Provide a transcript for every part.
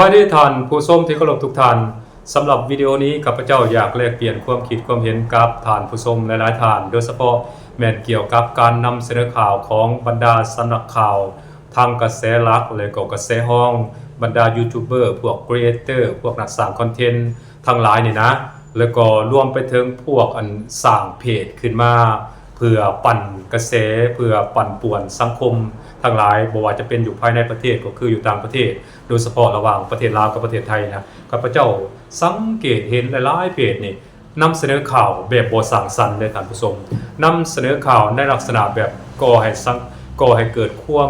ສະບາຍດີທ່ານຜູ້ຊົມທີ່ເຄົາລົບທຸກທ່ານ. ສຳລັບວິດີໂອນີ້ ຂ້າພະເຈົ້າຢາກແລກປ່ຽນຄວາມຄິດຄວາມເຫັນກັບທ່ານຜູ້ຊົມຫຼາຍໆທ່ານ, ໂດຍສະເພາະແມ່ນກ່ຽວກັບການນຳສະເໜີຂ່າວຂອງບັນດາສຳນັກຂ່າວ ທັງກະແສຫຼັກ ແລະກໍກະແສຮອງ, ບັນດາຢູທູບເບີ, ພວກຄຣີເອເຕີ, ພວກນັກສ້າງຄອນເທັນທັງຫຼາຍນີ້ນະ, ແລະກໍລວມໄປເຖິງພວກອັນສ້າງເພຈຂຶ້ນມາ ເພື່ອປັ່ນກະແສ, ເພື່ອປັ່ນປ່ວນສັງຄົມທັງຫຼາຍ, ບໍ່ວ່າຈະເປັນຢູ່ພາຍໃນປະເທດ ກໍຄືຢູ່ຕ່າງປະເທດ, ໂດຍສະເພາະລະຫວ່າງປະເທດລາວກັບປະເທດໄທນະ. ຂ້າພະເຈົ້າສັງເກດເຫັນຫຼາຍໆເພຈນີ້ ນຳສະເໜີຂ່າວແບບບໍ່ສ້າງສັນເດ້ທ່ານຜູ້ຊົມ, ນຳສະເໜີຂ່າວໃນລັກສະນະແບບກໍ່ໃຫ້ສັງ ກໍ່ໃຫ້ເກີດຄວາມ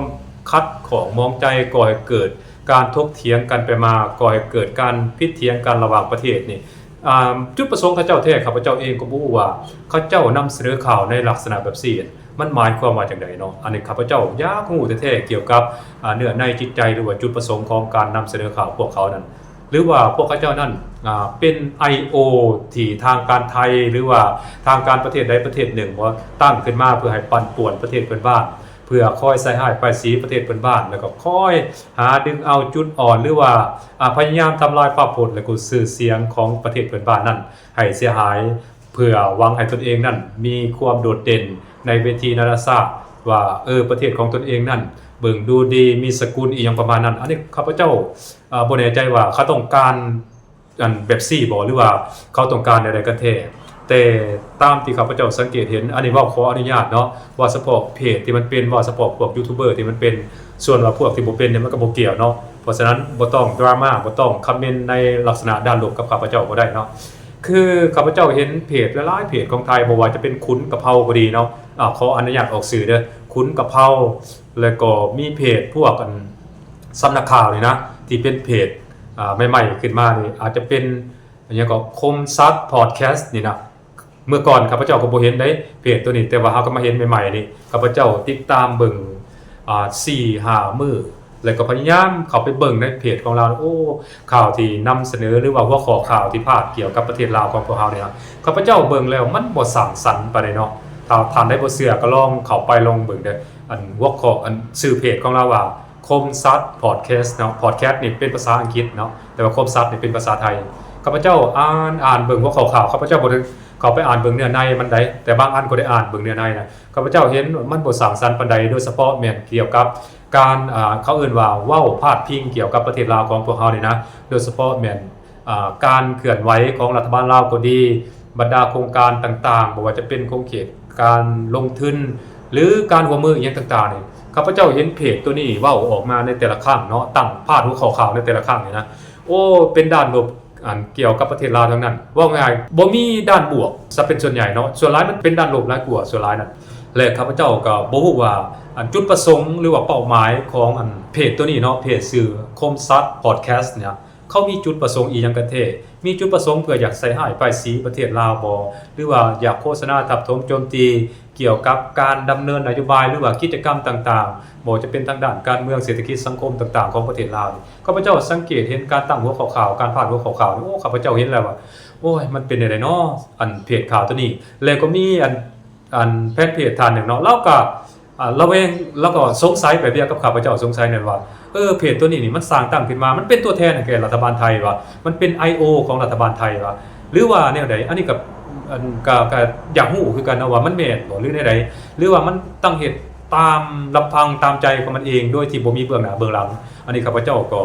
ຂັດຂ້ອງໝອງໃຈ, ກໍ່ໃຫ້ເກີດການຖົກຖຽງກັນໄປມາ, ກໍ່ໃຫ້ເກີດການຜິດຖຽງກັນລະຫວ່າງປະເທດນີ້. ອາ ຈຸດປະສົງເຂົາເຈົ້າແທ້ ຂ້າພະເຈົ້າເອງກໍບໍ່ຮູ້ວ່າເຂົາເຈົ້ານຳສະເໜີຂ່າວໃນລັກສະນະແບບຊີ້ ມັນໝາຍຄວາມວ່າຈັ່ງໃດເນາະ. ອັນນີ້ຂ້າພະເຈົ້າຢາກຮູ້ແທ້ໆກ່ຽວກັບ ອາ ເນື້ອໃນຈິດໃຈ ຫຼືວ່າຈຸດປະສົງຂອງການນຳສະເໜີຂ່າວພວກເຂົານັ້ນ ຫຼືວ່າພວກເຂົາເຈົ້ານັ້ນ ອາ ເປັນໄອໂອ ທີ່ທາງການໄທ ຫຼືວ່າທາງການປະເທດໃດປະເທດໜຶ່ງບໍ່ ຕັ້ງຂຶ້ນມາເພື່ອໃຫ້ປັ່ນປ່ວນປະເທດເພື່ອນບ້ານ, ເພື່ອຄອຍໃສ່ຮ້າຍປ້າຍສີປະເທດເພື່ອນບ້ານ, ແລ້ວກໍຄອຍຫາດຶງເອົາຈຸດອ່ອນ ຫຼືວ່າ ອາ ພະຍາຍາມທຳລາຍພາບພົດ ແລະກໍຊື່ສຽງຂອງປະເທດເພື່ອນບ້ານນັ້ນໃຫ້ເສຍຫາຍ ເພື່ອຫວັງໃຫ້ຕົນເອງນັ້ນມີຄວາມໂດດເດັ່ນໃນເວທີນານາຊາດ ວ່າ ເອີ ປະເທດຂອງຕົນເອງນັ້ນເບິ່ງດູດີ ມີສະກຸນ ອີ່ຫຍັງປະມານນັ້ນ. ອັນນີ້ຂ້າພະເຈົ້າ ເອີ ບໍ່ແນ່ໃຈວ່າເຂົາຕ້ອງການ ອັນ ແບບຊີ້ບໍ່ ຫຼືວ່າເຂົາຕ້ອງການແນວໃດກັນແທ້. ແຕ່ຕາມທີ່ຂ້າພະເຈົ້າສັງເກດເຫັນ, ອັນນີ້ເວົ້າຂໍອະນຸຍາດເນາະ, ເວົ້າສະເພາະເພຈທີ່ມັນເປັນ, ເວົ້າສະເພາະພວກຢູທູບເບີທີ່ມັນເປັນ, ສ່ວນວ່າພວກທີ່ບໍ່ເປັນນີ້ມັນກໍບໍ່ກ່ຽວເນາະ. ເພາະສະນັ້ນບໍ່ຕ້ອງດຣາມາ, ບໍ່ຕ້ອງຄອມເມັນໃນລັກສະນະດ້ານລົບກັບຂ້າພະເຈົ້າກໍໄດ້ເນາະ. ຄືຂ້າພະເຈົ້າເຫັນເພຈຫຼາຍໆເພຈຂອງໄທ, ບໍ່ວ່າຈະເປັນຂຸນກະເພົາກໍດີເນາະ, ອາ ຂໍອະນຸຍາດອອກຊື່ເດີ້, ຂຸນກະເພົາ, ແລ້ວກໍມີເພຈພວກ ອັນ ສຳນັກຂ່າວນີ້ນະ ທີ່ເປັນເພຈ ອາ ໃໝ່ໆຂຶ້ນມານີ້ ອາດຈະເປັນ ຫຍັງກໍ ຄົມສັດພອດແຄສນີ້ນະ. ເມື່ອກ່ອນຂ້າພະເຈົ້າກໍບໍ່ເຫັນເດ້ເພຈໂຕນີ້, ແຕ່ວ່າເຮົາກໍມາເຫັນໃໝ່ໆນີ້, ຂ້າພະເຈົ້າຕິດຕາມເບິ່ງ ອາ ສີ່ຫ້າມື້ ແລ້ວກໍພະຍາຍາມເຂົ້າໄປເບິ່ງໃນເພຈຂອງລາວ. ໂອ້ ຂ່າວທີ່ນຳສະເໜີ ຫຼືວ່າຫົວຂໍ້ຂ່າວທີ່ພາດກ່ຽວກັບປະເທດລາວຂອງພວກເຮົານີ້ນະ, ຂ້າພະເຈົ້າເບິ່ງແລ້ວມັນບໍ່ສ້າງສັນປານໃດເນາະ. ຖ້າທ່ານໃດບໍ່ເຊື່ອກໍລອງເຂົ້າໄປລອງເບິ່ງເດີ້. ອັນ ຫົວຂໍ້ ອັນ ຊື່ເພຈຂອງລາວວ່າ ຄົມສັດພອດແຄສເນາະ, ພອດແຄສນີ້ເປັນພາສາອັງກິດເນາະ, ແຕ່ວ່າຄົມສັດນີ້ເປັນພາສາໄທ. ຂ້າພະເຈົ້າອ່ານ ອ່ານເບິ່ງຫົວຂໍ້ຂ່າວ, ຂ້າພະເຈົ້າບໍ່ໄດ້ເຂົ້າໄປອ່ານເບິ່ງເນື້ອໃນມັນໃດ, ແຕ່ບາງອັນກໍໄດ້ອ່ານເບິ່ງເນື້ອໃນນະ. ຂ້າພະເຈົ້າເຫັນມັນບໍ່ສ້າງສັນປານໃດ, ໂດຍສະເພາະແມ່ນກ່ຽວກັບການ ອ່າ ເຂົາເອີ້ນວ່າເວົ້າພາດພິງກ່ຽວກັບປະເທດລາວຂອງພວກເຮົານີ້ນະ, ໂດຍສະເພາະແມ່ນ ອາ ການເຄື່ອນໄຫວຂອງລັດຖະບານລາວກໍດີ, ບັນດາໂຄງການຕ່າງໆ, ບໍ່ວ່າຈະເປັນຂົງເຂດການລົງທຶນ ຫຼື ການຮ່ວມມືອີ່ຫຍັງຕ່າງໆນີ້, ຂ້າພະເຈົ້າເຫັນເພຈໂຕນີ້ເວົ້າອອກມາໃນແຕ່ລະຄັ້ງເນາະ, ຕັ້ງພາດຫົວຂໍ້ຂ່າວໃນແຕ່ລະຄັ້ງນີ້ນະ, ໂອ້ ເປັນດ້ານລົບ ອັນ ກ່ຽວກັບປະເທດລາວທັງນັ້ນ. ເວົ້າງ່າຍໆ ບໍ່ມີດ້ານບວກຊະເປັນສ່ວນໃຫຍ່ເນາະ, ສ່ວນຫຼາຍມັນເປັນດ້ານລົບຫຼາຍກວ່າສ່ວນຫຼາຍນັ້ນ. ແລະ ຂ້າພະເຈົ້າກໍບໍ່ຮູ້ວ່າ ອັນ ຈຸດປະສົງ ຫຼືວ່າເປົ້າໝາຍຂອງ ອັນ ເພຈໂຕນີ້ເນາະ, ເພຈຊື່ຄົມສັດພອດແຄສນີ້ນະ, ເຂົາມີຈຸດປະສົງອີ່ຫຍັງກັນແທ້? ມີຈຸດປະສົງເພື່ອຢາກໃສ່ຮ້າຍປ້າຍສີປະເທດລາວບໍ? ຫຼືວ່າຢາກໂຄສະນາທັບຖົມໂຈມຕີກ່ຽວກັບການດຳເນີນນະໂຍບາຍ ຫຼືວ່າກິດຈະກຳຕ່າງໆ, ບໍ່ວ່າຈະເປັນທາງດ້ານການເມືອງ, ເສດຖະກິດ, ສັງຄົມຕ່າງໆຂອງປະເທດລາວນີ້? ຂ້າພະເຈົ້າສັງເກດເຫັນການຕັ້ງຫົວຂໍ້ຂ່າວ, ການພາດຫົວຂໍ້ຂ່າວນີ້, ໂອ້ ຂ້າພະເຈົ້າເຫັນແລ້ວວ່າ ໂອ້ຍ ມັນເປັນແນວໃດນໍ ອັນເພຈຂ່າວໂຕນີ້? ແລ້ວກໍມີອັນ ອັນແຟນເພຈທ່ານໜຶ່ງເນາະ, ລາວກໍ ອ່າ ລະແວງ ລາວກໍສົງໄສແບບດຽວກັບຂ້າພະເຈົ້າສົງໄສນັ້ນວ່າ ເອີ ເພຈໂຕນີ້ນີ້ມັນສ້າງຕັ້ງຂຶ້ນມາ ມັນເປັນຕົວແທນໃຫ້ແກ່ລັດຖະບານໄທຫວາ? ມັນເປັນໄອໂອຂອງລັດຖະບານໄທຫວາ? ຫຼືວ່າແນວໃດ? ອັນນີ້ກໍ ອັນ ກໍ ກໍຢາກຮູ້ຄືກັນນະວ່າມັນແມ່ນບໍ່ ຫຼືແນວໃດ? ຫຼືວ່າມັນຕັ້ງເຮັດຕາມລຳພັງຕາມໃຈຂອງມັນເອງ ໂດຍທີ່ບໍ່ມີເບື້ອງໜ້າເບື້ອງຫຼັງ? ອັນນີ້ຂ້າພະເຈົ້າກໍ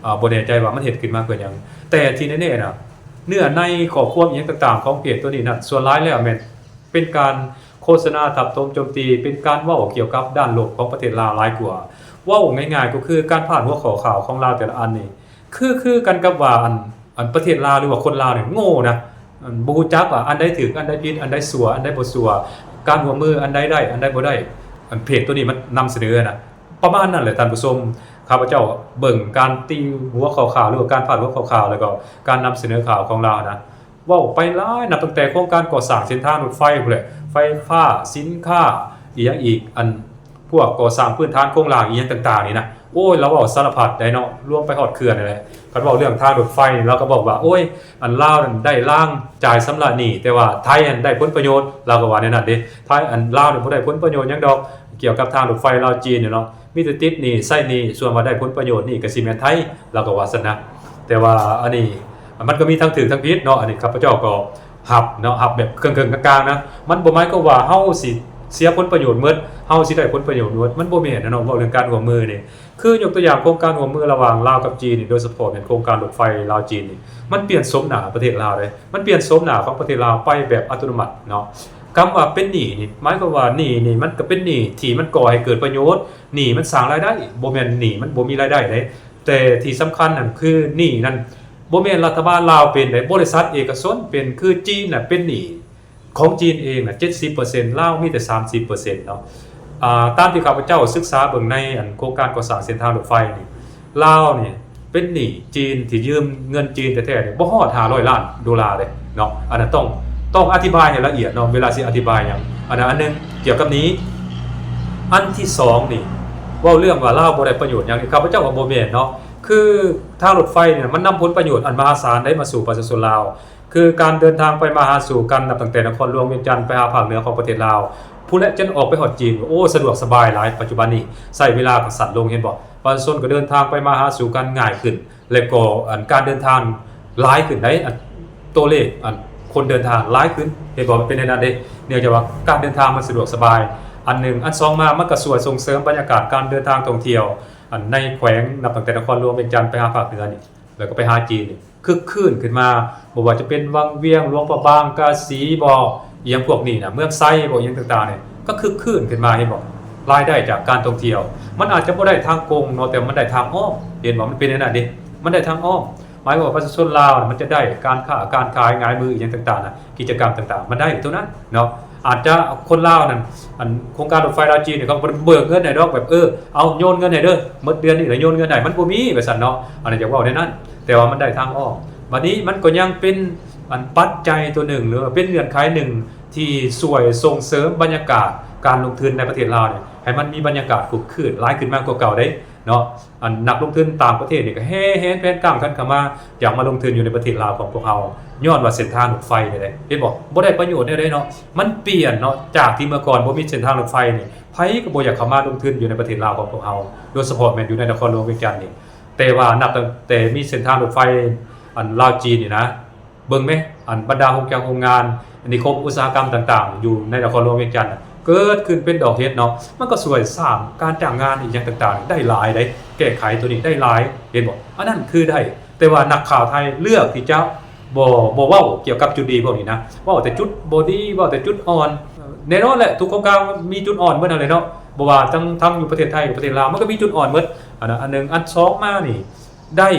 ອ່າ ບໍ່ແນ່ໃຈວ່າມັນເຮັດຂຶ້ນມາເພື່ອຫຍັງ. ແຕ່ທີ່ແນ່ໆນະ ເນື້ອໃນຂໍ້ຄວາມອີ່ຫຍັງຕ່າງໆຂອງເພຈໂຕນີ້ນັ້ນ ສ່ວນຫຼາຍແລ້ວແມ່ນ ເປັນການໂຄສະນາທັບຖົມໂຈມຕີ, ເປັນການເວົ້າກ່ຽວກັບດ້ານລົບຂອງປະເທດລາວຫຼາຍກວ່າ. ເວົ້າງ່າຍໆກໍຄືການພາດຫົວຂໍ້ຂ່າວຂອງລາວແຕ່ລະອັນນີ້ ຄື ຄືກັນກັບວ່າ ອັນ ອັນປະເທດລາວ ຫຼືວ່າຄົນລາວນີ້ໂງ່ນະ, ອັນ ບໍ່ຮູ້ຈັກວ່າອັນໃດຖືກ ອັນໃດຜິດ ອັນໃດຊົ່ວ ອັນໃດບໍ່ຊົ່ວ, ການຮ່ວມມືອັນໃດໄດ້ ອັນໃດບໍ່ໄດ້. ອັນເພຈໂຕນີ້ມັນນຳສະເໜີນະ ປະມານນັ້ນແຫຼະທ່ານຜູ້ຊົມ. ຂ້າພະເຈົ້າເບິ່ງການຕີຫົວຂໍ້ຂ່າວ ຫຼືວ່າການພາດຫົວຂໍ້ຂ່າວ ແລ້ວກໍການນຳສະເໜີຂ່າວຂອງລາວນະ ເວົ້າໄປຫຼາຍ ນັບຕັ້ງແຕ່ໂຄງການກໍ່ສ້າງເສັ້ນທາງລົດໄຟພຸ້ນແຫຼະ, ໄຟຟ້າ, ສິນຄ້າ, ອີ່ຫຍັງອີກ, ອັນ ພວກກໍ່ສ້າງພື້ນຖານໂຄງລ່າງອີ່ຫຍັງຕ່າງໆນີ້ນະ ໂອ້ຍ ລາວເວົ້າສາລະພັດໄດ໋ເນາະ ລວມໄປຮອດເຂື່ອນນັ້ນແຫຼະ. ຄັນເວົ້າເລື່ອງທາງລົດໄຟນີ້ ລາວກໍບອກວ່າ ໂອ້ຍ ອັນລາວນັ້ນໄດ້ລາງຈ່າຍຊຳລະໜີ້ ແຕ່ວ່າໄທຫັ້ນໄດ້ຜົນປະໂຫຍດ ລາວກໍວ່າແນວນັ້ນເດ້. ໄທ ອັນລາວນີ້ບໍ່ໄດ້ຜົນປະໂຫຍດຫຍັງດອກ ກ່ຽວກັບທາງລົດໄຟລາວຈີນນີ້ເນາະ ມີແຕ່ຕິດໜີ້ໃຊ້ໜີ້ ສ່ວນວ່າໄດ້ຜົນປະໂຫຍດນີ້ກໍຊິແມ່ນໄທ ລາວກໍວ່າຊັ້ນນະ. ແຕ່ວ່າອັນນີ້ ມັນກໍມີທັງຖືກທັງຜິດເນາະ ອັນນີ້ຂ້າພະເຈົ້າກໍຮັບເນາະ ຮັບແບບເຄິ່ງໆກາງໆນະ. ມັນບໍ່ໝາຍຄວາມວ່າເຮົາຊິເສຍຜົນປະໂຫຍດໝົດ ເຮົາຊິໄດ້ຜົນປະໂຫຍດໝົດ ມັນບໍ່ແມ່ນນະເນາະ. ເວົ້າເລື່ອງການຮ່ວມມືນີ້ ຄືຍົກຕົວຢ່າງໂຄງການຮ່ວມມືລະຫວ່າງລາວກັບຈີນນີ້ ໂດຍສະເພາະແມ່ນໂຄງການລົດໄຟລາວຈີນນີ້ ມັນປ່ຽນໂສມໜ້າປະເທດລາວເດ້ ມັນປ່ຽນໂສມໜ້າຂອງປະເທດລາວໄປແບບອັດຕະໂນມັດເນາະ. ຄຳວ່າເປັນໜີ້ນີ້ ໝາຍຄວາມວ່າໜີ້ນີ້ມັນກໍເປັນໜີ້ທີ່ມັນກໍ່ໃຫ້ເກີດປະໂຫຍດ ໜີ້ມັນສ້າງລາຍໄດ້ ບໍ່ແມ່ນໜີ້ມັນບໍ່ມີລາຍໄດ້ເດ້. ແຕ່ທີ່ສຳຄັນນັ້ນຄືໜີ້ນັ້ນ ບໍ່ແມ່ນລັດຖະບານລາວເປັນເດ້ ບໍລິສັດເອກະຊົນເປັນ ຄືຈີນນະເປັນໜີ້ຂອງຈີນເອງນະເຈັດສິບເປີເຊັນ ລາວມີແຕ່ສາມສິບເປີເຊັນເນາະ. ອາ ຕາມທີ່ຂ້າພະເຈົ້າສຶກສາເບິ່ງໃນອັນໂຄງການກໍ່ສ້າງເສັ້ນທາງລົດໄຟນີ້ ລາວນີ້ເປັນໜີ້ຈີນ ທີ່ຢືມເງິນຈີນແທ້ໆນີ້ ບໍ່ຮອດຫ້າຮ້ອຍລ້ານໂດລາເດ້ເນາະ. ອັນນັ້ນຕ້ອງ ຕ້ອງອະທິບາຍໃຫ້ລະອຽດເນາະ ເວລາຊິອະທິບາຍຫຍັງ. ອັນນັ້ນອັນໜຶ່ງ ກ່ຽວກັບໜີ້. ອັນທີສອງນີ້ ເວົ້າເລື່ອງວ່າລາວບໍ່ໄດ້ປະໂຫຍດຫຍັງນີ້ ຂ້າພະເຈົ້າວ່າບໍ່ແມ່ນເນາະ. ຄືທາງລົດໄຟນີ້ມັນນຳຜົນປະໂຫຍດອັນມະຫາສານໄດ້ມາສູ່ປະຊາຊົນລາວ ຄືການເດີນທາງໄປມາຫາສູ່ກັນ ນັບຕັ້ງແຕ່ນະຄອນຫຼວງວຽງຈັນໄປຫາພາກເໜືອຂອງປະເທດລາວ ພຸ້ນແຫຼະ ຈົນອອກໄປຮອດຈີນ ໂອ້ ສະດວກສະບາຍຫຼາຍ. ປັດຈຸບັນນີ້ໃຊ້ເວລາກໍສັ້ນລົງ ເຫັນບໍ່? ປະຊາຊົນກໍເດີນທາງໄປມາຫາສູ່ກັນງ່າຍຂຶ້ນ ແລະກໍອັນການເດີນທາງຫຼາຍຂຶ້ນໄດ໋ ອັນໂຕເລກອັນຄົນເດີນທາງຫຼາຍຂຶ້ນ ເຫັນບໍ່? ມັນເປັນແນວນັ້ນເດ້ ເນື່ອງຈາກວ່າການເດີນທາງມັນສະດວກສະບາຍ ອັນໜຶ່ງ. ອັນສອງມາ ມັນກໍຊ່ວຍສົ່ງເສີມບັນຍາກາດການເດີນທາງທ່ອງທ່ຽວ ອັນໃນແຂວງ ນັບຕັ້ງແຕ່ນະຄອນຫຼວງວຽງຈັນໄປຫາພາກເໜືອນີ້ ແລ້ວກໍໄປຫາຈີນນີ້ ຄຶກຄື້ນຂຶ້ນມາ ບໍ່ວ່າຈະເປັນວັງວຽງ, ຫຼວງພະບາງ, ກາສີບໍ ອີ່ຫຍັງພວກນີ້ນະ, ເມືອງໄຊບໍ ອີ່ຫຍັງຕ່າງໆນີ້ ກໍຄຶກຄື້ນຂຶ້ນມາ ເຫັນບໍ່? ລາຍໄດ້ຈາກການທ່ອງທ່ຽວ ມັນອາດຈະບໍ່ໄດ້ທາງກົງເນາະ ແຕ່ມັນໄດ້ທາງອ້ອມ ເຫັນບໍ່? ມັນເປັນແນວນັ້ນເດ້ ມັນໄດ້ທາງອ້ອມ ໝາຍຄວາມວ່າປະຊາຊົນລາວນະ ມັນຈະໄດ້ການຄ້າການຂາຍ ງ່າຍມື ອີ່ຫຍັງຕ່າງໆນະ ກິດຈະກຳຕ່າງໆ ມັນໄດ້ຕົວນັ້ນເນາະ. ອາດຈະຄົນລາວນັ້ນ ອັນໂຄງການລົດໄຟລາວຈີນນີ້ ເຂົາບໍ່ໄດ້ເບີກເງິນໃຫ້ດອກ ແບບ ເອີ ເອົາໂຍນເງິນໃຫ້ເດີ ໝົດເດືອນນີ້ລະໂຍນເງິນໃຫ້ ມັນບໍ່ມີວ່າຊັ້ນເນາະ. ອັນນັ້ນຢາກເວົ້າແນວນັ້ນ ແຕ່ວ່າມັນໄດ້ທາງອ້ອມ. ບັດນີ້ມັນກໍຍັງເປັນ ອັນປັດໄຈຕົວໜຶ່ງ ຫຼືວ່າເປັນເງື່ອນໄຂໜຶ່ງ ທີ່ຊ່ວຍສົ່ງເສີມບັນຍາກາດການລົງທຶນໃນປະເທດລາວນີ້ ໃຫ້ມັນມີບັນຍາກາດຄຶກຄື້ນຫຼາຍຂຶ້ນມາກວ່າເກົ່າເດ້ເນາະ. ອັນນັກລົງທຶນຕ່າງປະເທດນີ້ກໍແຫ່ແຫນແຜນການກັນເຂົ້າມາ ຢາກມາລົງທຶນຢູ່ໃນປະເທດລາວຂອງພວກເຮົາ ຍ້ອນວ່າເສັ້ນທາງລົດໄຟນີ້ແຫຼະ ເຫັນບໍ່? ບໍ່ໄດ້ປະໂຫຍດແນວໃດເນາະ ມັນປ່ຽນເນາະ ຈາກທີ່ເມື່ອກ່ອນບໍ່ມີເສັ້ນທາງລົດໄຟນີ້ ໃຜກໍບໍ່ຢາກເຂົ້າມາລົງທຶນຢູ່ໃນປະເທດລາວຂອງພວກເຮົາ ໂດຍສະເພາະແມ່ນຢູ່ໃນນະຄອນຫຼວງວຽງຈັນນີ້. ແຕ່ວ່ານັບຕັ້ງແຕ່ມີເສັ້ນທາງລົດໄຟ ອັນລາວຈີນນີ້ນະ ເບິ່ງແມ ອັນບັນດາໂຮງຈັກໂຮງງານ ນິຄົມອຸດສາຫະກຳຕ່າງໆ ຢູ່ໃນນະຄອນຫຼວງວຽງຈັນ ເກີດຂຶ້ນເປັນດອກເຫັດເນາະ ມັນກໍຊ່ວຍສ້າງການຈ້າງງານອີ່ຫຍັງຕ່າງໆ ໄດ້ຫຼາຍເດ້ ແກ້ໄຂໂຕນີ້ໄດ້ຫຼາຍ ເຫັນບໍ່? ອັນນັ້ນຄືໄດ້ ແຕ່ວ່ານັກຂ່າວໄທເລືອກທີ່ຈະບໍ່ ບໍ່ເວົ້າກ່ຽວກັບຈຸດດີພວກນີ້ນະ ເວົ້າແຕ່ຈຸດບໍ່ດີ ເວົ້າແຕ່ຈຸດອ່ອນ. ແນ່ນອນແຫຼະ ທຸກໂຄງການມີຈຸດອ່ອນເບິດຫັ້ນແຫຼະເນາະ ບໍ່ວ່າທັງ ທັງຢູ່ປະເທດໄທ ປະເທດລາວ ມັນກໍມີຈຸດອ່ອນເບິດ ອັນນັ້ນອັນໜຶ່ງ. ອັນສອງມານີ້ ໄດ້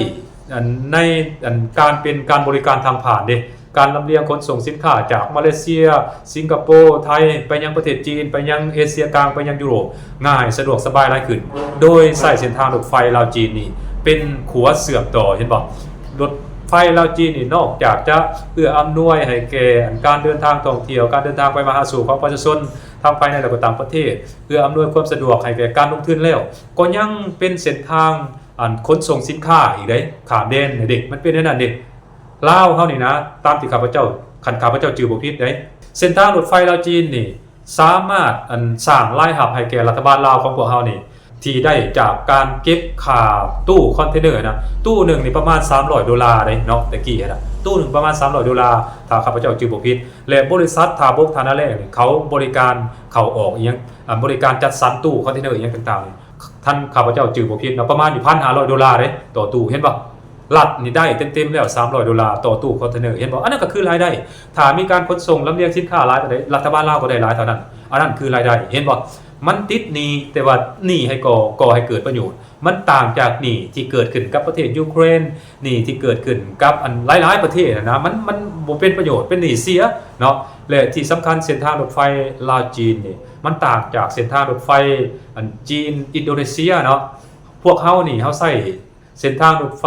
ອັນ ໃນ ອັນ ການເປັນການບໍລິການທາງຜ່ານເດ້ ການລຳລຽງຂົນສົ່ງສິນຄ້າຈາກມາເລເຊຍ, ສິງກະໂປ, ໄທ ໄປຍັງປະເທດຈີນ, ໄປຍັງເອເຊຍກາງ, ໄປຍັງຢູໂຣບ ງ່າຍ ສະດວກສະບາຍຫຼາຍຂຶ້ນ ໂດຍໃຊ້ເສັ້ນທາງລົດໄຟລາວຈີນນີ້ເປັນຂົວເຊື່ອມຕໍ່ ເຫັນບໍ່? ລົດໄຟລາວຈີນນີ້ນອກຈາກຈະເອື້ອອຳນວຍໃຫ້ແກ່ ອັນ ການເດີນທາງທ່ອງທ່ຽວ, ການເດີນທາງໄປມາຫາສູ່ຂອງປະຊາຊົນທັງພາຍໃນ ແລະ ກໍຕ່າງປະເທດ, ເອື້ອອຳນວຍຄວາມສະດວກໃຫ້ແກ່ການລົງທຶນແລ້ວ ກໍຍັງເປັນເສັ້ນທາງ ອັນ ຂົນສົ່ງສິນຄ້າອີກເດ້ ຂ້າມແດນເດ້ ມັນເປັນແນວນັ້ນເດ້. ລາວເຮົານີ້ນະ ຕາມທີ່ຂ້າພະເຈົ້າ ຄັນຂ້າພະເຈົ້າຈື່ບໍ່ຜິດເດ້ ເສັ້ນທາງລົດໄຟລາວຈີນນີ້ ສາມາດ ອັນ ສ້າງລາຍຮັບໃຫ້ແກ່ລັດຖະບານລາວຂອງພວກເຮົານີ້ ທີ່ໄດ້ຈາກການເກັບຄ່າຕູ້ຄອນເທນເນີນະ ຕູ້ໜຶ່ງນີ້ປະມານສາມຮ້ອຍໂດລາເດ້ເນາະ ແຕ່ກີ້ນະ ຕູ້ໜຶ່ງປະມານສາມຮ້ອຍໂດລາ ຖ້າຂ້າພະເຈົ້າຈື່ບໍ່ຜິດ ແລະ ບໍລິສັດທ່າບົກທ່ານາແລ້ງນີ້ ເຂົາບໍລິການເຂົ້າອອກອີ່ຫຍັງ ອັນ ບໍລິການຈັດສັນຕູ້ຄອນເທນເນີອີ່ຫຍັງຕ່າງໆນີ້ ຄັນຂ້າພະເຈົ້າຈື່ບໍ່ຜິດເນາະ ປະມານຢູ່ພັນຫ້າຮ້ອຍໂດລາເດ້ຕໍ່ຕູ້ ເຫັນບໍ່? ລັດນີ້ໄດ້ເຕັມໆແລ້ວ ສາມຮ້ອຍໂດລາຕໍ່ຕູ້ຄອນເທນເນີ ເຫັນບໍ່? ອັນນັ້ນກໍຄືລາຍໄດ້ ຖ້າມີການຂົນສົ່ງລຳລຽງສິນຄ້າຫຼາຍປານໃດ ລັດຖະບານລາວກໍໄດ້ຫຼາຍເທົ່ານັ້ນ ອັນນັ້ນຄືລາຍໄດ້ ເຫັນບໍ່? ມັນຕິດໜີ້ ແຕ່ວ່າໜີ້ໃຫ້ກໍ່ ກໍ່ໃຫ້ເກີດປະໂຫຍດ ມັນຕ່າງຈາກໜີ້ທີ່ເກີດຂຶ້ນກັບປະເທດຢູເຄຣນ ໜີ້ທີ່ເກີດຂຶ້ນກັບ ອັນ ຫຼາຍໆປະເທດນະ ມັນ ມັນບໍ່ເປັນປະໂຫຍດ ເປັນໜີ້ເສຍເນາະ. ແລະ ທີ່ສຳຄັນເສັ້ນທາງລົດໄຟລາວຈີນນີ້ ມັນຕ່າງຈາກເສັ້ນທາງລົດໄຟ ອັນ ຈີນອິນໂດເນເຊຍເນາະ. ພວກເຮົານີ້ ເຮົາໃຊ້ ເສັ້ນທາງລົດໄຟ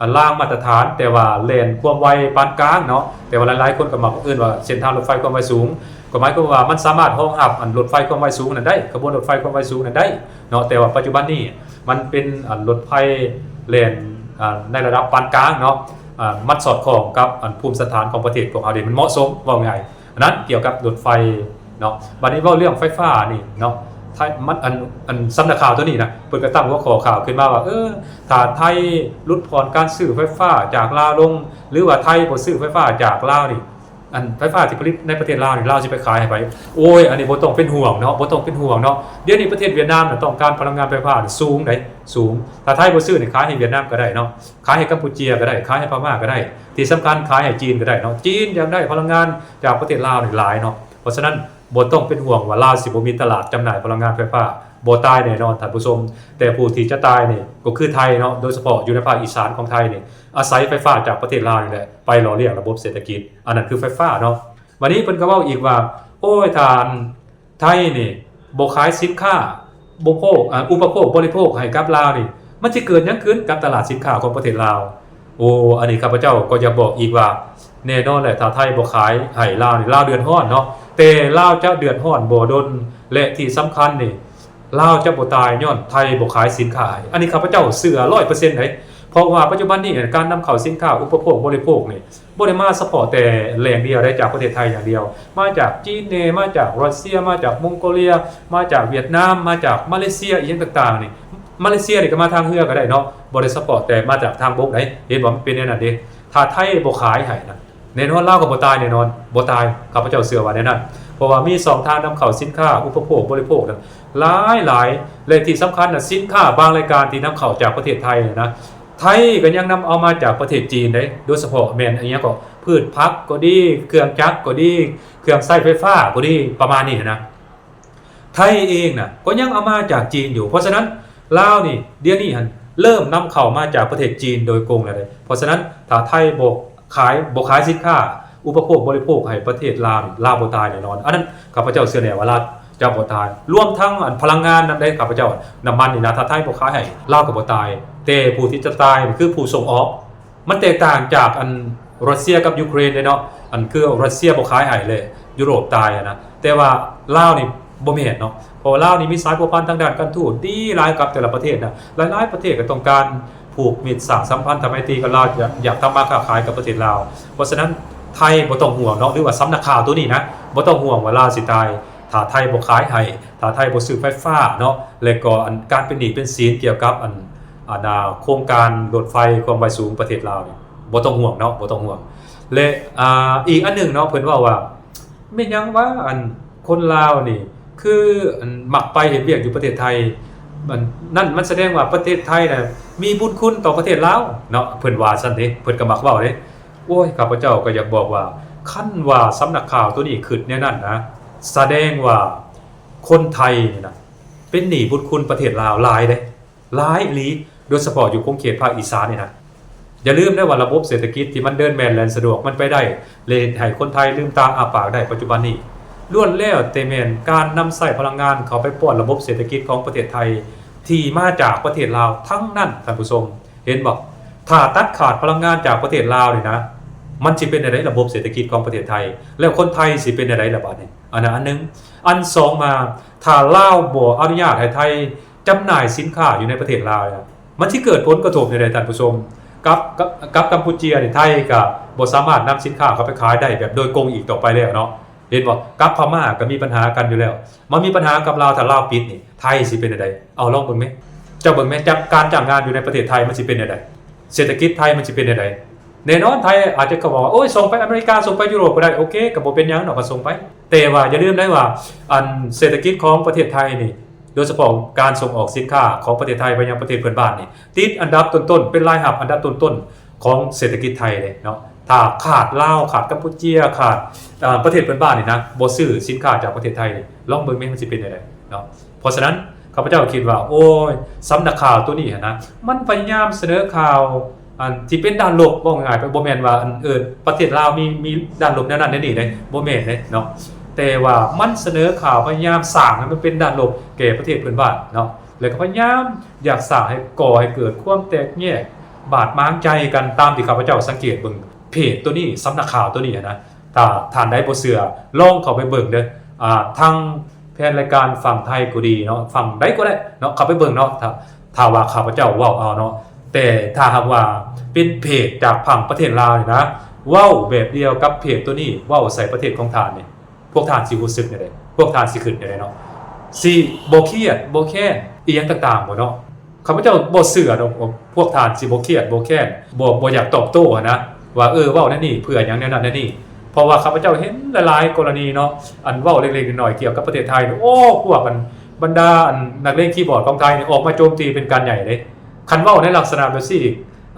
ອັນ ລາງມາດຕະຖານ ແຕ່ວ່າແລ່ນຄວາມໄວປານກາງເນາະ ແຕ່ວ່າຫຼາຍໆຄົນກໍມັກເອີ້ນວ່າເສັ້ນທາງລົດໄຟຄວາມໄວສູງ. ກໍໝາຍຄວາມວ່າມັນສາມາດຮອງຮັບອັນລົດໄຟຄວາມໄວສູງນັ້ນໄດ້ ຂະບວນລົດໄຟຄວາມໄວສູງນັ້ນໄດ້ເນາະ. ແຕ່ວ່າປັດຈຸບັນນີ້ມັນເປັນອັນລົດໄຟແລ່ນ ອາ ໃນລະດັບປານກາງເນາະ ອາ ມັນສອດຄ່ອງກັບອັນພູມສັນຖານຂອງປະເທດພວກເຮົາເດ ມັນເໝາະສົມ ເວົ້າງ່າຍ. ອັນນັ້ນກ່ຽວກັບລົດໄຟເນາະ. ບັດນີ້ເວົ້າເລື່ອງໄຟຟ້ານີ້ເນາະ ໄທ ມັນ ອັນ ອັນສຳນັກຂ່າວໂຕນີ້ນະ ເພິ່ນກໍຕັ້ງຫົວຂໍ້ຂ່າວຂຶ້ນມາວ່າ ເອີ ຖ້າໄທຫຼຸດຜ່ອນການຊື້ໄຟຟ້າຈາກລາວລົງ ຫຼືວ່າໄທບໍ່ຊື້ໄຟຟ້າຈາກລາວນີ້ ອັນໄຟຟ້າທີ່ຜະລິດໃນປະເທດລາວນີ້ ລາວຊິໄປຂາຍໃຫ້ໃຜ? ໂອ້ຍ ອັນນີ້ບໍ່ຕ້ອງເປັນຫ່ວງເນາະ ບໍ່ຕ້ອງເປັນຫ່ວງເນາະ. ດຽວນີ້ປະເທດຫວຽດນາມນະ ຕ້ອງການພະລັງງານໄຟຟ້ານະ ສູງໃດ ສູງ. ຖ້າໄທບໍ່ຊື້ນີ້ ຂາຍໃຫ້ຫວຽດນາມກໍໄດ້ເນາະ ຂາຍໃຫ້ກຳປູເຈຍກໍໄດ້ ຂາຍໃຫ້ພະມ້າກໍໄດ້ ທີ່ສຳຄັນຂາຍໃຫ້ຈີນກໍໄດ້ເນາະ. ຈີນຢາກໄດ້ພະລັງງານຈາກປະເທດລາວນີ້ຫຼາຍເນາະ. ເພາະສະນັ້ນ ບໍ່ຕ້ອງເປັນຫ່ວງວ່າລາວຊິບໍ່ມີຕະຫຼາດຈຳໜ່າຍພະລັງງານໄຟຟ້າ ບໍ່ຕາຍແນ່ນອນທ່ານຜູ້ຊົມ. ແຕ່ຜູ້ທີ່ຈະຕາຍນີ້ກໍຄືໄທເນາະ ໂດຍສະເພາະຢູ່ໃນພາກອີສານຂອງໄທນີ້ ອາໄສໄຟຟ້າຈາກປະເທດລາວນີ້ແຫຼະ ໄປຫຼໍ່ລ້ຽງລະບົບເສດຖະກິດ ອັນນັ້ນຄືໄຟຟ້າເນາະ. ບັດນີ້ເພິ່ນກໍເວົ້າອີກວ່າ ໂອ້ຍ ຖ້າໄທນີ້ບໍ່ຂາຍສິນຄ້າ ບໍ່ໂພກ ອາ ອຸປະໂພກບໍລິໂພກໃຫ້ກັບລາວນີ້ ມັນຊິເກີດຫຍັງຂຶ້ນກັບຕະຫຼາດສິນຄ້າຂອງປະເທດລາວ? ໂອ້ ອັນນີ້ຂ້າພະເຈົ້າກໍຢາກບອກອີກວ່າ ແນ່ນອນແຫຼະ ຖ້າໄທບໍ່ຂາຍໃຫ້ລາວນີ້ ລາວເດືອດຮ້ອນເນາະ ແຕ່ລາວຈະເດືອດຮ້ອນບໍ່ດົນ ແລະທີ່ສຳຄັນນີ້ ລາວຈະບໍ່ຕາຍຍ້ອນໄທບໍ່ຂາຍສິນຄ້າໃຫ້. ອັນນີ້ຂ້າພະເຈົ້າເຊື່ອຮ້ອຍເປີເຊັນເດ້ ເພາະວ່າປັດຈຸບັນນີ້ການນຳເຂົ້າສິນຄ້າອຸປະໂພກບໍລິໂພກນີ້ ບໍ່ໄດ້ມາສະເພາະແຕ່ແຫຼ່ງດຽວໃດ ຈາກປະເທດໄທຢ່າງດຽວ ມາຈາກຈີນແດ່ ມາຈາກຣັດເຊຍ ມາຈາກມົງໂກເລຍ ມາຈາກຫວຽດນາມ ມາຈາກມາເລເຊຍ ອີ່ຫຍັງຕ່າງໆນີ້. ມາເລເຊຍນີ້ກໍມາທາງເຮືອກໍໄດ້ເນາະ ບໍ່ໄດ້ສະເພາະແຕ່ມາຈາກທາງບົກໃດ. ເຫັນບໍ່ ມັນເປັນແນວນັ້ນເດ້. ຖ້າໄທບໍ່ຂາຍໃຫ້ນະ ແນ່ນອນລາວກໍບໍ່ຕາຍແນ່ນອນ ບໍ່ຕາຍ ຂ້າພະເຈົ້າເຊື່ອວ່າແນວນັ້ນ. ເພາະວ່າມີຊ່ອງທາງນຳເຂົ້າສິນຄ້າອຸປະໂພກບໍລິໂພກນັ້ນຫຼາຍໆ ແລະທີ່ສຳຄັນນະ ສິນຄ້າບາງລາຍການທີ່ນຳເຂົ້າຈາກປະເທດໄທນະ ໄທກໍຍັງນຳເອົາມາຈາກປະເທດຈີນເດ້ ໂດຍສະເພາະແມ່ນອີ່ຫຍັງກໍ ພືດຜັກກໍດີ ເຄື່ອງຈັກກໍດີ ເຄື່ອງໃຊ້ໄຟຟ້າກໍດີ ປະມານນີ້ຫັ້ນນະ. ໄທເອງນະກໍຍັງເອົາມາຈາກຈີນຢູ່. ເພາະສະນັ້ນລາວນີ້ ດຽວນີ້ຫັ້ນເລີ່ມນຳເຂົ້າມາຈາກປະເທດຈີນໂດຍກົງແລ້ວເດ້. ເພາະສະນັ້ນຖ້າໄທບໍ່ຂາຍ ບໍ່ຂາຍສິນຄ້າອຸປະໂພກບໍລິໂພກໃຫ້ປະເທດລາວນີ້ ລາວບໍ່ຕາຍແນ່ນອນ. ອັນນັ້ນຂ້າພະເຈົ້າເຊື່ອແນ່ວ່າລາວຈະບໍ່ຕາຍ. ລວມທັງອັນພະລັງງານນຳເດ້ ຂ້າພະເຈົ້າ ນ້ຳມັນນີ້ນະ ຖ້າໄທບໍ່ຂາຍໃຫ້ ລາວກໍບໍ່ຕາຍ. ແຕ່ຜູ້ທີ່ຈະຕາຍນີ້ຄືຜູ້ສົ່ງອອກ. ມັນແຕກຕ່າງຈາກອັນຣັດເຊຍກັບຢູເຄຣນເດ້ເນາະ ອັນຄືຣັດເຊຍບໍ່ຂາຍໃຫ້ແລ້ວຢູໂຣບຕາຍຫັ້ນນະ. ແຕ່ວ່າລາວນີ້ບໍ່ແມ່ນເນາະ ເພາະວ່າລາວນີ້ມີສາຍພົວພັນທາງດ້ານການທູດດີຫຼາຍກັບແຕ່ລະປະເທດນະ. ຫຼາຍໆປະເທດກໍຕ້ອງການຜູກມິດສ້າງສຳພັນທຳໄມຕີກັບລາວ ຢາກ ຢາກທຳມາຄ້າຂາຍກັບປະເທດລາວ. ເພາະສະນັ້ນໄທບໍ່ຕ້ອງຫ່ວງເນາະ ຫຼືວ່າສຳນັກຂ່າວໂຕນີ້ນະ ບໍ່ຕ້ອງຫ່ວງວ່າລາວຊິຕາຍ ຖ້າໄທບໍ່ຂາຍໃຫ້ ຖ້າໄທບໍ່ຊື້ໄຟຟ້າເນາະ ແລະກໍອັນການເປັນໜີ້ເປັນສິນກ່ຽວກັບອັນ ອັນ ອາ ໂຄງການລົດໄຟຄວາມໄວສູງປະເທດລາວນີ້ ບໍ່ຕ້ອງຫ່ວງເນາະ ບໍ່ຕ້ອງຫ່ວງ. ແລະ ອາ ອີກອັນໜຶ່ງເນາະ ເພິ່ນເວົ້າວ່າ ແມ່ນຫຍັງວະ ອັນຄົນລາວນີ້ ຄື ອັນ ມັກໄປເຮັດວຽກຢູ່ປະເທດໄທ ອັນນັ້ນມັນສະແດງວ່າປະເທດໄທນະ ມີບຸນຄຸນຕໍ່ປະເທດລາວເນາະ ເພິ່ນວ່າຊັ້ນເດ້ ເພິ່ນກໍມັກເວົ້າເດ້. ໂອ້ຍ ຂ້າພະເຈົ້າກໍຢາກບອກວ່າ ຄັນວ່າສຳນັກຂ່າວໂຕນີ້ຄິດແນວນັ້ນນະ ສະແດງວ່າຄົນໄທນີ້ນະ ເປັນໜີ້ບຸນຄຸນປະເທດລາວຫຼາຍເດ້ ຫຼາຍອີ່ຫຼີ ໂດຍສະເພາະຢູ່ຂົງເຂດພາກອີສານນີ້ນະ. ຢ່າລືມເດີວ່າລະບົບເສດຖະກິດທີ່ມັນເດີນແມ່ນແລ່ນສະດວກ ມັນໄປໄດ້ ແລະເຮັດໃຫ້ຄົນໄທລືມຕາອ້າປາກໄດ້ປັດຈຸບັນນີ້ ລ້ວນແລ້ວແຕ່ແມ່ນການນຳໃຊ້ພະລັງງານເຂົ້າໄປປ້ອນລະບົບເສດຖະກິດຂອງປະເທດໄທ ທີ່ມາຈາກປະເທດລາວທັງນັ້ນ ທ່ານຜູ້ຊົມ. ເຫັນບໍ່? ຖ້າຕັດຂາດພະລັງງານຈາກປະເທດລາວນີ້ນະ ມັນຊິເປັນແນວໃດລະບົບເສດຖະກິດຂອງປະເທດໄທ ແລ້ວຄົນໄທຊິເປັນແນວໃດລະບາດນີ້? ອັນນັ້ນອັນໜຶ່ງ. ອັນສອງມາ ຖ້າລາວບໍ່ອະນຸຍາດໃຫ້ໄທຈຳໜ່າຍສິນຄ້າຢູ່ໃນປະເທດລາວ ມັນຊິເກີດຜົນກະທົບແນວໃດທ່ານຜູ້ຊົມ? ກັບ ກັບ ກັບກຳປູເຈຍນີ້ ໄທກໍບໍ່ສາມາດນຳສິນຄ້າເຂົ້າໄປຂາຍໄດ້ແບບໂດຍກົງອີກຕໍ່ໄປແລ້ວເນາະ. ເຫັນບໍ່? ກັບພະມ້າກໍມີບັນຫາກັນຢູ່ແລ້ວ ມາມີບັນຫາກັບລາວ ຖ້າລາວປິດນີ້ ໄທຊິເປັນແນວໃດ? ເອົາລອງເບິ່ງແມະ ເຈົ້າເບິ່ງແມະ ຈາກການຈ້າງງານຢູ່ໃນປະເທດໄທມັນຊິເປັນແນວໃດ? ເສດຖະກິດໄທມັນຊິເປັນແນວໃດ? ແນ່ນອນໄທອາດຈະກໍບອກວ່າ ໂອ້ຍ ສົ່ງໄປອາເມລິກາ ສົ່ງໄປຢູໂຣບກໍໄດ້ ໂອເຄ ກໍບໍ່ເປັນຫຍັງດອກ ກໍສົ່ງໄປ. ແຕ່ວ່າຢ່າລືມໄດ້ວ່າ ອັນເສດຖະກິດຂອງປະເທດໄທນີ້ ໂດຍສະເພາະການສົ່ງອອກສິນຄ້າຂອງປະເທດໄທໄປຍັງປະເທດເພື່ອນບ້ານນີ້ ຕິດອັນດັບຕົ້ນໆ ເປັນລາຍຮັບອັນດັບຕົ້ນໆຂອງເສດຖະກິດໄທເດ້ເນາະ. ຖ້າຂາດລາວ ຂາດກຳປູເຈຍ ຂາດ ເອີ ປະເທດເພື່ອນບ້ານນີ້ນະ ບໍ່ຊື້ສິນຄ້າຈາກປະເທດໄທນີ້ ລອງເບິ່ງແມະ ມັນຊິເປັນແນວໃດເນາະ. ເພາະສະນັ້ນ ຂ້າພະເຈົ້າຄິດວ່າ ໂອ້ຍ ສຳນັກຂ່າວໂຕນີ້ຫັ້ນນະ ມັນພະຍາຍາມສະເໜີຂ່າວ ອັນທີ່ເປັນດ້ານລົບ ເວົ້າງ່າຍໆ ບໍ່ແມ່ນວ່າ ອັນ ເອີ ປະເທດລາວມີ ມີດ້ານລົບແນວນັ້ນແນວນີ້ເດ້ ບໍ່ແມ່ນເດ້ເນາະ. ແຕ່ວ່າມັນສະເໜີຂ່າວ ພະຍາຍາມສ້າງໃຫ້ມັນເປັນດ້ານລົບແກ່ປະເທດເພື່ອນບ້ານເນາະ ແລ້ວກໍພະຍາຍາມຢາກສ້າງໃຫ້ ກໍ່ໃຫ້ເກີດຄວາມແຕກແຍກບາດໝາງໃຈກັນ ຕາມທີ່ຂ້າພະເຈົ້າສັງເກດເບິ່ງ ເພຈໂຕນີ້ ສຳນັກຂ່າວໂຕນີ້ຫັ້ນນະ ຖ້າທ່ານໃດບໍ່ເຊື່ອ ລອງເຂົ້າໄປເບິ່ງເດີ້ ອ່າ ທາງແຟນລາຍການຝັ່ງໄທກໍດີເນາະ ຝັ່ງໃດກໍໄດ້ເນາະ ເຂົ້າໄປເບິ່ງເນາະ ຖ້າ ຖ້າວ່າຂ້າພະເຈົ້າເວົ້າເອົາເນາະ ແຕ່ຖ້າຫາກວ່າເປັນເພຈຈາກຝັ່ງປະເທດລາວນີ້ນະ ເວົ້າແບບດຽວກັບເພຈໂຕນີ້ ເວົ້າໃສ່ປະເທດຂອງທ່ານນີ້ ພວກທ່ານຊິຮູ້ສຶກແນວໃດ? ພວກທ່ານຊິຄິດແນວໃດເນາະ? ຊິບໍ່ຄຽດ ບໍ່ແຄ້ນ ອີ່ຫຍັງຕ່າງໆບໍ່ເນາະ? ຂ້າພະເຈົ້າບໍ່ເຊື່ອດອກວ່າພວກທ່ານຊິບໍ່ຄຽດ ບໍ່ແຄ້ນ ບໍ່ ບໍ່ຢາກຕອບໂຕ້ຫັ້ນນະ ວ່າ ເອີ ເວົ້າແນວນີ້ເພື່ອຫຍັງ ແນວນັ້ນແນວນີ້. ເພາະວ່າຂ້າພະເຈົ້າເຫັນຫຼາຍໆກໍລະນີເນາະ ອັນເວົ້າເລັກໆນ້ອຍໆກ່ຽວກັບປະເທດໄທນີ້ ໂອ້ ພວກອັນ ບັນດາອັນນັກເລງຄີບອດຂອງໄທນີ້ ອອກມາໂຈມຕີເປັນການໃຫຍ່ເດ້. ຄັນເວົ້າໃນລັກສະນະແບບຊີ້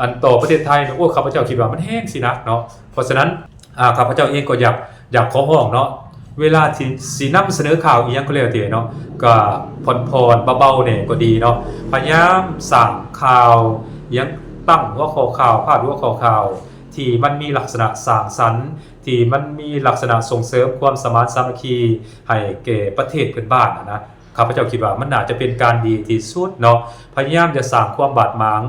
ອັນຕໍ່ປະເທດໄທນີ້ ໂອ້ ຂ້າພະເຈົ້າຄິດວ່າມັນແຮງຊິໜັກເນາະ. ເພາະສະນັ້ນ ອ່າ ຂ້າພະເຈົ້າເອງກໍຢາກ ຢາກຂໍຮ້ອງເນາະ ເວລາທີ່ຊິນຳສະເໜີຂ່າວອີ່ຫຍັງກໍແລ້ວແຕ່ເນາະ ກໍຜ່ອນໆເບົາໆແດ່ກໍດີເນາະ ພະຍາຍາມສ້າງຂ່າວອີ່ຫຍັງ ຕັ້ງຫົວຂໍ້ຂ່າວ ພາດຫົວຂໍ້ຂ່າວ ທີ່ມັນມີລັກສະນະສ້າງສັນ ທີ່ມັນມີລັກສະນະສົ່ງເສີມຄວາມສະໝານສາມັກຄີໃຫ້ແກ່ປະເທດເພື່ອນບ້ານຫັ້ນນະ. ຂ້າພະເຈົ້າຄິດວ່າມັນໜ້າຈະເປັນການດີທີ່ສຸດເນາະ ພະຍາຍາມຢ່າສ້າງຄວາມບາດໝາງ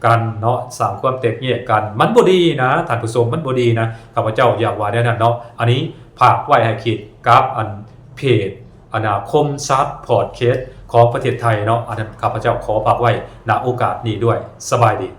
ກັນເນາະ ສ້າງຄວາມແຕກແຍກກັນ ມັນບໍ່ດີນະທ່ານຜູ້ຊົມ ມັນບໍ່ດີນະ. ຂ້າພະເຈົ້າຢາກວ່າແນວນັ້ນເນາະ. ອັນນີ້ຝາກໄວ້ໃຫ້ຄິດກັບອັນເພຈ ອານາຄົມຊັບພອດແຄສຂອງປະເທດໄທເນາະ ອັນນັ້ນຂ້າພະເຈົ້າຂໍຝາກໄວ້ ນະໂອກາດນີ້ດ້ວຍ. ສະບາຍດີ.